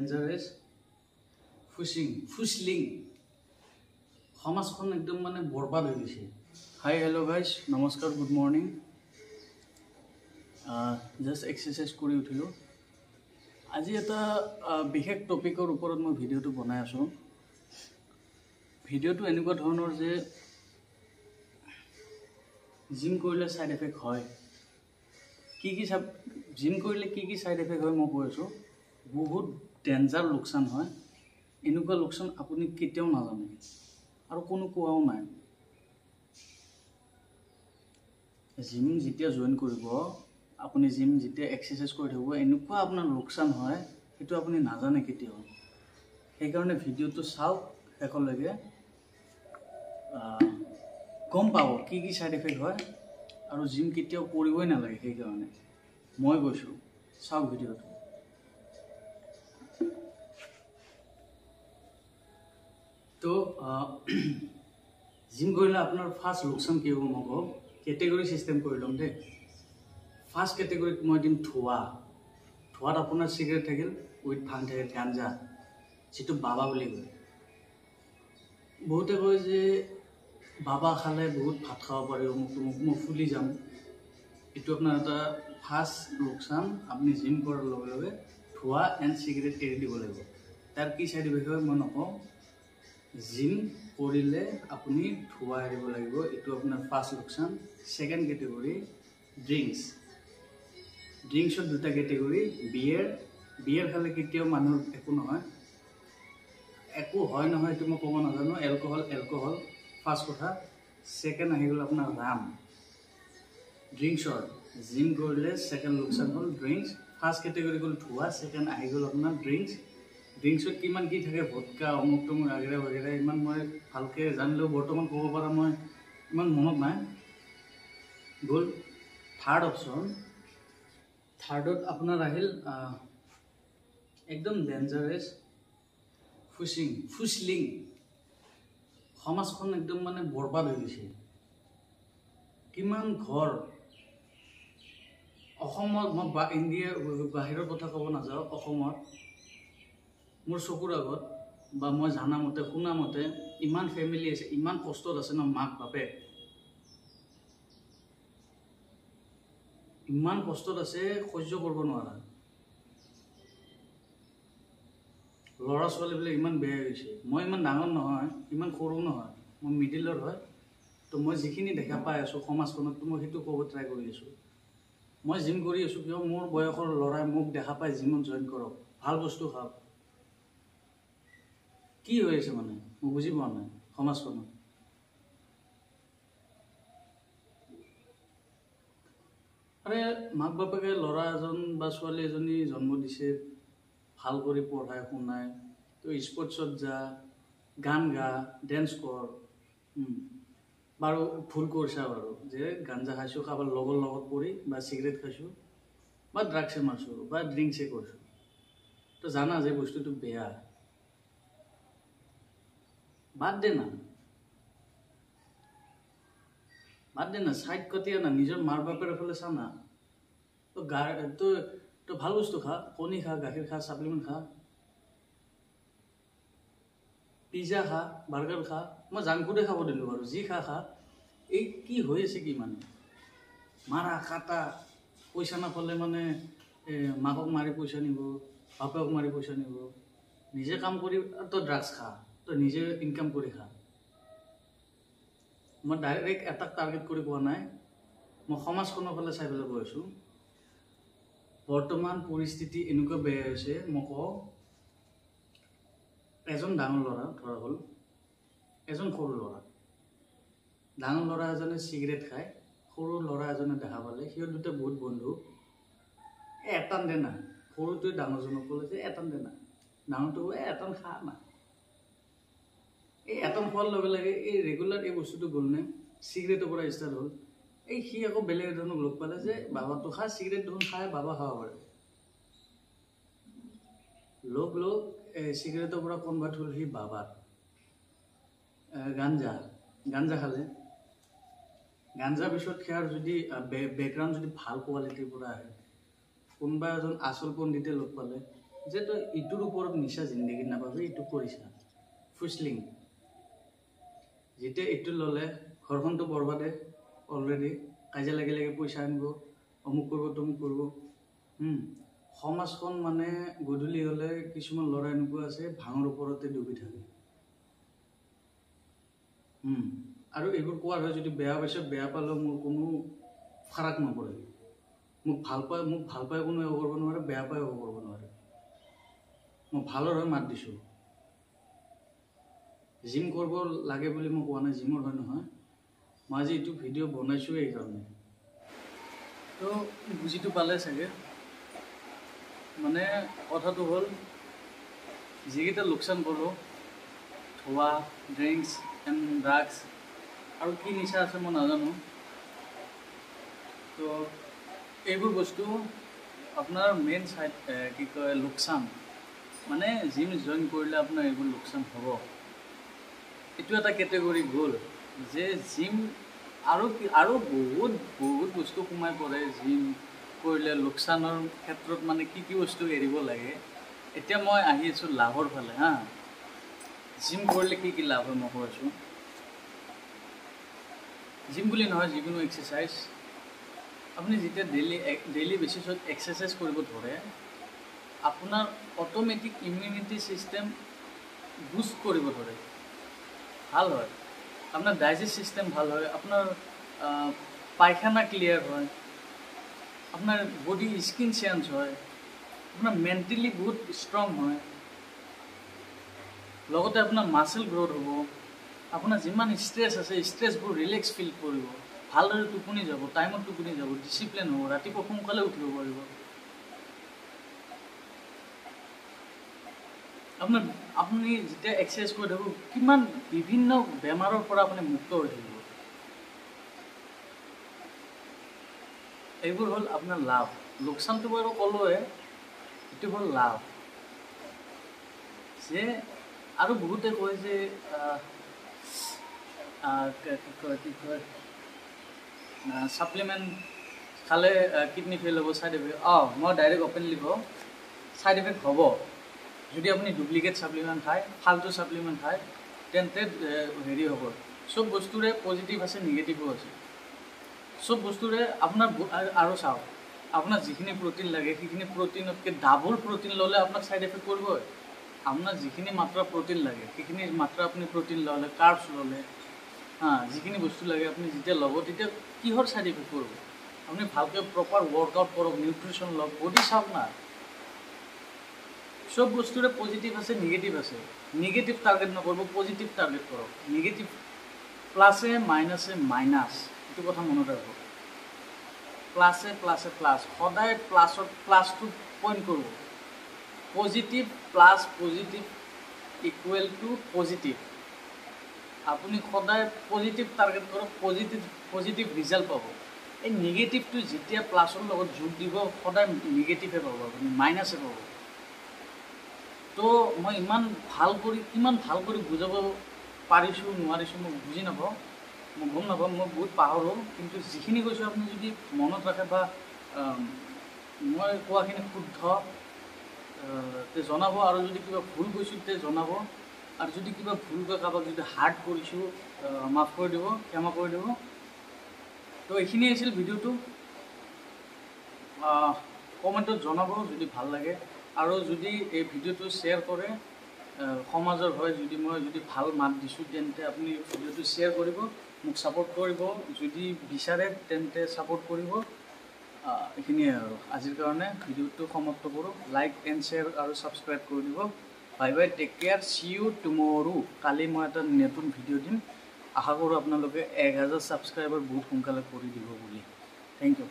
Dangerous ফুচিং ফুচলিং সমাজখন একদম মানে বৰবাদ হৈ গৈছে। হাই হেল্ল' গাইজ, নমস্কাৰ, গুড মৰ্ণিং। জাষ্ট এক্সাৰচাইজ কৰি উঠিলোঁ। আজি এটা বিশেষ টপিকৰ ওপৰত মই ভিডিঅ'টো বনাই আছোঁ। ভিডিঅ'টো এনেকুৱা ধৰণৰ যে জিম কৰিলে ছাইড এফেক্ট হয় কি কি, জিম কৰিলে কি কি ছাইড এফেক্ট হয় মই কৈ আছোঁ। বহুত ডেঞ্জাৰ লোকচান হয়, এনেকুৱা লোকচান আপুনি কেতিয়াও নাজানে আৰু কোনো কোৱাও নাই। জিম যেতিয়া জইন কৰিব আপুনি, জিম যেতিয়া এক্সাৰচাইজ কৰি থাকিব, এনেকুৱা আপোনাৰ লোকচান হয় সেইটো আপুনি নাজানে কেতিয়াও। সেইকাৰণে ভিডিঅ'টো চাওক শেষলৈকে, গম পাব কি কি ছাইড এফেক্ট হয় আৰু জিম কেতিয়াও কৰিবই নালাগে। সেইকাৰণে মই কৈছোঁ, চাওক ভিডিঅ'টো। তো জিম কৰিলে আপোনাৰ ফাৰ্ষ্ট লোকচান কি হ'ব মই কওঁ, কেটেগৰী চিষ্টেম কৰি ল'ম দেই। ফাৰ্ষ্ট কেটেগৰীত মই দিম ধোঁৱা। ধোঁৱাত আপোনাৰ চিগাৰেট থাকিল, উইথ ভাং থাকিল, গাঞ্জা, যিটো বাবা বুলি কয়। বহুতে কয় যে বাবা খালে বহুত ভাত খাব পাৰি, অমুক তমুক, মই ফুলি যাম। এইটো আপোনাৰ এটা ফাৰ্ষ্ট লোকচান। আপুনি জিম কৰাৰ লগে লগে ধোঁৱা এণ্ড চিগাৰেট এৰি দিব লাগিব। তাৰ কি চাইড ইফেক্ট হয় মই নকওঁ। জিম কৰিলে আপুনি ধোঁৱা এৰিব লাগিব, এইটো আপোনাৰ ফাৰ্ষ্ট লোকচান। Second category drinks. ড্ৰিংকছত দুটা কেটেগৰী, বিয়েৰ। বিয়েৰ খালে কেতিয়াও মানুহৰ একো নহয়, একো হয় নহয় এইটো মই ক'ব নাজানো। এলকহল, এলকহল ফাৰ্ষ্ট কথা। ছেকেণ্ড আহি গ'ল আপোনাৰ ৰাম। ড্ৰিংকছৰ জিম কৰিলে ছেকেণ্ড লোকচান হ'ল ড্ৰিংকছ। ফাৰ্ষ্ট কেটেগৰী গ'ল ধোঁৱা, ছেকেণ্ড আহি গ'ল আপোনাৰ ড্ৰিংকছ। ড্ৰিংকছত কিমান কি থাকে, ভটকা, অমুক তমুক আগেৰা বাগেৰা, ইমান মই ভালকৈ জানিলেও বৰ্তমান ক'ব পৰা মই ইমান মনত নাই। গ'ল থাৰ্ড অপশ্যন। থাৰ্ডত আপোনাৰ আহিল একদম ডেঞ্জাৰাছ ফুচিং ফুচলিং। সমাজখন একদম মানে বৰবাদ হৈ গৈছে। কিমান ঘৰ অসমত, মই বা ইণ্ডিয়া বাহিৰৰ কথা ক'ব নাযাওঁ, অসমত মোৰ চকুৰ আগত বা মই জানা মতে শুনা মতে ইমান ফেমিলি আছে, ইমান কষ্টত আছে ন, মাক বাপেক ইমান কষ্টত আছে, সহ্য কৰিব নোৱাৰা। ল'ৰা ছোৱালীবিলাক ইমান বেয়া হৈছে। মই ইমান ডাঙৰ নহয়, ইমান সৰু নহয়, মই মিডিলৰ হয়। তো মই যিখিনি দেখা পাই আছোঁ সমাজখনত, মই সেইটো ক'ব ট্ৰাই কৰি আছোঁ। মই জিম কৰি আছোঁ কিয়, মোৰ বয়সৰ ল'ৰাই মোক দেখা পাই জিমত জইন কৰক, ভাল বস্তু খাওক। কি হৈ আছে মানে মই বুজি পোৱা নাই সমাজখনত। আৰে মাক বাপেকে ল'ৰা এজন বা ছোৱালী এজনী জন্ম দিছে, ভাল কৰি পঢ়াই শুনাই, তই স্পৰ্টছত যা, গান গা, ডেন্স কৰ। বাৰু ভুল কৰিছা বাৰু, যে গাঞ্জা খাইছোঁ কাৰোবাৰ লগৰ লগত পৰি, বা চিগাৰেট খাইছোঁ, বা ড্ৰাগছে মাৰিছোঁ, বা ড্ৰিংকছে কৰিছোঁ, তো জানা যে বস্তুটো বেয়া, বাদ দে না, বাদ দে না, চাইড কটিয়া না, নিজৰ মাৰ বাপেৰ ফালে চা না। তো গা তই তই ভাল বস্তু খা, কণী খা, গাখীৰ খা, ছাপ্লিমেণ্ট খা, পিজ্জা খা, বাৰ্গাৰ খা, মই জাংক ফুডে খাব দিলোঁ বাৰু, যি খা খা। এই কি হৈ আছে কি মানে, মাৰা কাটা, পইচা নাপালে মানে মাকক মাৰি পইচা নিব, বাপেকক মাৰি পইচা নিব। নিজে কাম কৰি তই ড্ৰাগছ খা, তই নিজে ইনকাম কৰি খা। মই ডাইৰেক্ট এটাক টাৰ্গেট কৰি কোৱা নাই, মই সমাজখনৰ ফালে চাই পেলাই কৈ আছোঁ। বৰ্তমান পৰিস্থিতি এনেকুৱা বেয়া হৈছে, মই কওঁ, এজন ডাঙৰ ল'ৰা ধৰা হ'ল, এজন সৰু ল'ৰা, ডাঙৰ ল'ৰা এজনে চিগাৰেট খায়, সৰু ল'ৰা এজনে দেখা পালে, সিহঁত দুটা বহুত বন্ধু, এটান দে না, সৰুটোৱে ডাঙৰজনক ক'লে যে এটান দে না, ডাঙৰটো এই এটান খা না। এই এটান খোৱাৰ লগে লগে এই ৰেগুলাৰ এই বস্তুটো গ'লনে, চিগাৰেটৰ পৰা ষ্টাৰ্ট হ'ল। এই সি আকৌ বেলেগ এজনক লগ পালে যে বাবাটো খা, চিগাৰেট দেখোন খাই বাবা খাব পাৰে। লগ লগ চিগাৰেটৰ পৰা কনভাৰ্ট হ'ল সি বাবাত, গাঞ্জা, গাঞ্জা খালে। গাঞ্জাৰ পিছত সেয়াৰ যদি বেকগ্ৰাউণ্ড যদি ভাল কোৱালিটিৰ পৰা আহে, কোনোবা এজন আচল পণ্ডিতে লগ পালে, যে তই ইটোৰ ওপৰত নিচা জিন্দগীত নাপাবি, এইটো কৰিছা ফুচলিং। যেতিয়া এইটো ল'লে ঘৰখনটো বৰবাদে, অলৰেডি কাজিয়া লাগি লাগি পইচা আনিব, অমুক কৰিব তমুক কৰিব। সমাজখন মানে গধূলি হ'লে কিছুমান ল'ৰা এনেকুৱা আছে ভাঙৰ ওপৰতে ডুবি থাকে। আৰু এইবোৰ কোৱাৰ হয় যদি বেয়া পাইছে, বেয়া পালেও মোৰ কোনো ফাৰাক নপৰে। মোক ভাল পাই কোনো একো কৰিব নোৱাৰে, বেয়া পাই একো কৰিব নোৱাৰে। মই ভালৰ হৈ মাত দিছোঁ। জিম কৰিব লাগে বুলি মই কোৱা নাই, জিমৰ হয় নহয়, মই আজি এইটো ভিডিঅ' বনাইছোঁ এইকাৰণে। তো বুজিটো পালে চাগে। মানে কথাটো হ'ল, যিকেইটা লোকচান কৰোঁ, ধোৱা, ড্ৰিংকছ এণ্ড ড্ৰাগছ আৰু কি নিচা আছে মই নাজানো। তো এইবোৰ বস্তু আপোনাৰ মেইন চাইড কি কয় লোকচান, মানে জিম জইন কৰিলে আপোনাৰ এইবোৰ লোকচান হ'ব। এইটো এটা কেটেগৰী গ'ল যে জিম আৰু আৰু বহুত বহুত বস্তু সোমাই পৰে জিম কৰিলে লোকচানৰ ক্ষেত্ৰত, মানে কি কি বস্তু এৰিব লাগে। এতিয়া মই আহি আছোঁ লাভৰ ফালে। হা, জিম কৰিলে কি কি লাভ হয় মই কৈ আছোঁ। জিম বুলি নহয়, যিকোনো এক্সাৰচাইজ আপুনি যেতিয়া ডেইলি বেচিছত এক্সাৰচাইজ কৰিব ধৰে, আপোনাৰ অট'মেটিক ইমিউনিটি ছিষ্টেম বুষ্ট কৰিব ধৰে, ভাল হয়। আপোনাৰ ডাইজেষ্ট ছিষ্টেম ভাল হয়, আপোনাৰ পায়খানা ক্লিয়াৰ হয়, আপোনাৰ বডি স্কিন চেঞ্জ হয়, আপোনাৰ মেণ্টেলি বহুত ষ্ট্ৰং হয়, লগতে আপোনাৰ মাচেল গ্ৰ'থ হ'ব, আপোনাৰ যিমান ষ্ট্ৰেছ আছে ষ্ট্ৰেছবোৰ ৰিলেক্স ফিল কৰিব, ভালদৰে টোপনি যাব, টাইমত টোপনি যাব, ডিচিপ্লিন হ'ব, ৰাতিপুৱা সোনকালে উঠিব পাৰিব। আপুনি যেতিয়া এক্সাৰচাইজ কৰি থাকিব, কিমান বিভিন্ন বেমাৰৰ পৰা আপুনি মুক্ত হৈ থাকিব। এইবোৰ হ'ল আপোনাৰ লাভ। লোকচানটো বাৰু ক'লোৱে, এইটো হ'ল লাভ। যে আৰু বহুতে কয় যে কি কয় ছাপ্লিমেণ্ট খালে কিডনী ফেইল হ'ব, ছাইড এফেক্ট। অঁ, মই ডাইৰেক্ট অপেনলি কওঁ, ছাইড এফেক্ট হ'ব যদি আপুনি ডুপ্লিকেট ছাপ্লিমেণ্ট খায়, ফাল্টু ছাপ্লিমেণ্ট খায়, তেন্তে হেৰি হ'ব। চব বস্তুৰে পজিটিভ আছে, নিগেটিভো আছে। চব বস্তুৰে আপোনাৰ আৰু চাওক, আপোনাৰ যিখিনি প্ৰ'টিন লাগে সেইখিনি প্ৰ'টিনতকৈ ডাবল প্ৰ'টিন ল'লে আপোনাক ছাইড এফেক্ট কৰিবই। আপোনাৰ যিখিনি মাত্ৰা প্ৰ'টিন লাগে সেইখিনি মাত্ৰা আপুনি প্ৰ'টিন ল'লে, কাৰ্বছ ল'লে, হা, যিখিনি বস্তু লাগে আপুনি যেতিয়া ল'ব তেতিয়া কিহৰ ছাইড এফেক্ট কৰিব? আপুনি ভালকৈ প্ৰপাৰ ৱৰ্কআউট কৰক, নিউট্ৰিশ্যন লওক, বডি চাওক না। চব বস্তুৰে পজিটিভ আছে, নিগেটিভ আছে। নিগেটিভ টাৰ্গেট নকৰিব, পজিটিভ টাৰ্গেট কৰক। নিগেটিভ প্লাছে মাইনাছে মাইনাছ, এইটো কথা মনত ৰাখক। প্লাছে প্লাছে প্লাছ, সদায় প্লাছত প্লাছটো পইণ্ট কৰিব। Positive plus positive equal to positive. আপুনি সদায় পজিটিভ টাৰ্গেট কৰক, পজিটিভ ৰিজাল্ট পাব। এই নিগেটিভটো যেতিয়া প্লাছৰ লগত যোগ দিব, সদায় নিগেটিভে পাব, আপুনি মাইনাছে পাব। তো মই ইমান ভাল কৰি কিমান ভাল কৰি বুজাব পাৰিছোঁ নোৱাৰিছোঁ মই বুজি নাপাওঁ, মই গম নাপাওঁ, মই বহুত পাহৰোঁ। কিন্তু যিখিনি কৈছোঁ আপুনি যদি মনত ৰাখে বা মই কোৱাখিনি শুদ্ধ তে জনাব, আৰু যদি কিবা ভুল কৈছোঁ তে জনাব, আৰু যদি কিবা ভুলকৈ কাৰোবাক যদি হাৰ্ট কৰিছোঁ মাফ কৰি দিব, ক্ষমা কৰি দিব। তো এইখিনিয়ে আছিল ভিডিঅ'টো। কমেণ্টত জনাব যদি ভাল লাগে, আৰু যদি এই ভিডিঅ'টো শ্বেয়াৰ কৰে সমাজৰ হৈ, যদি মই যদি ভাল মাত দিছোঁ তেন্তে আপুনি ভিডিঅ'টো শ্বেয়াৰ কৰিব, মোক ছাপোৰ্ট কৰিব, যদি বিচাৰে তেন্তে ছাপোৰ্ট কৰিব। এইখিনিয়ে আৰু আজিৰ কাৰণে ভিডিঅ'টো সমাপ্ত কৰোঁ। লাইক এণ্ড শ্বেয়াৰ আৰু ছাবস্ক্ৰাইব কৰি দিব। Bye bye, take care, see you tomorrow. কালি মই এটা নতুন ভিডিঅ' দিম। আশা কৰোঁ আপোনালোকে 1000 ছাবস্ক্ৰাইবাৰ বহুত সোনকালে কৰি দিব বুলি। Thank you.